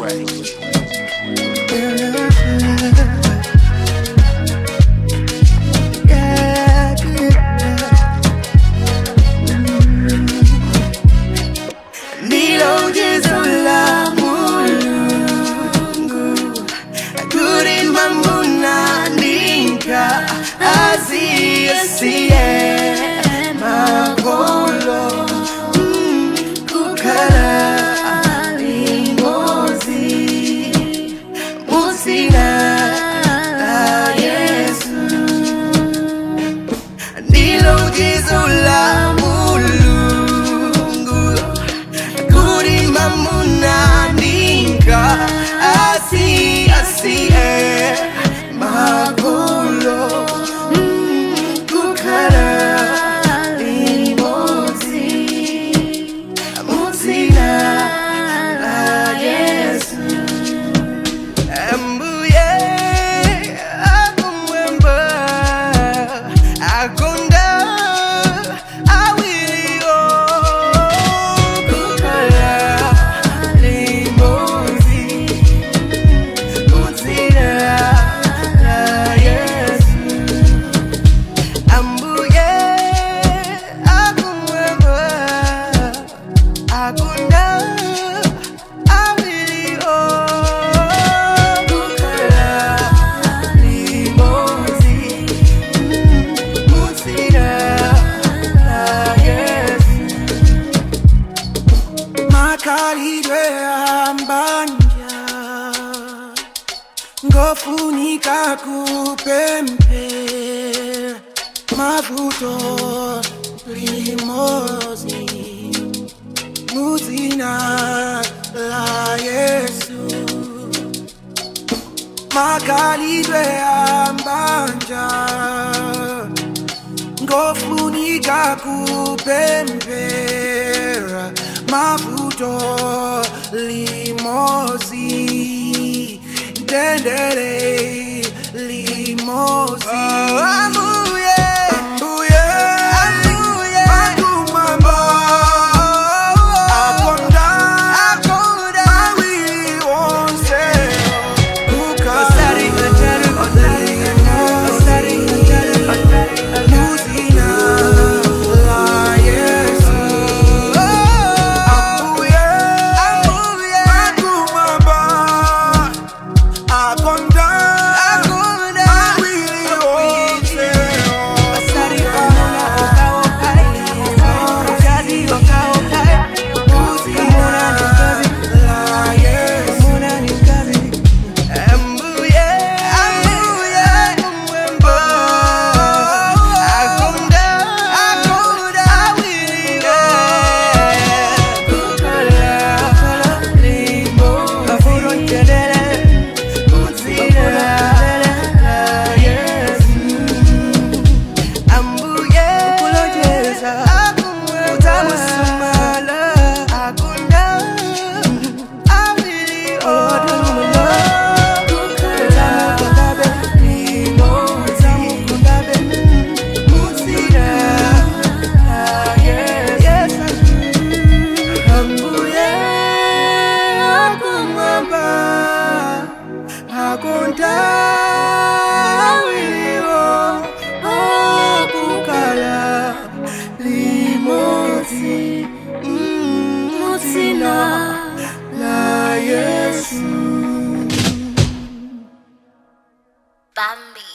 Pray. Ndilo jizo la Mulungu kuri mamuna ninka aziyesiye makolo kukala limozi musina la Yesu. Ndilo jizo la Mulungu kuri mamuna ninka asi asi makolo kukala limozi musina la Yesu. Ambuye akumwamba akonda awilio kukala limozi mudzina la Yesu. Ambuye akumwamba akonda awilio kukala limozi mudzina la Yesu. Makhalidwe ambanja ngofunika kupemphera mavuto limozi muzina la Yesu. Makhalidwe ambanja ngofunika kupemphera mavuto limozi mtendere limozi. Oh, Ambuye, Ambuye, Ambuye, akumwamba akonda akonda awiri onse kukhala muzina la Yesu. Ambuye, Ambuye, akumwamba akonda akonda awiri onse. Muzina la Yesu. Ambuye, Ambuye, akumwamba akonda akonda awiri kukala limozi mudzina la Yesu. Ambuye akumwamba akonda awiri kukala limozi mudzina la Yesu. Ambuye akumwamba akonda awiriwo akukala limodzi mudzina la Yesu. Bambi.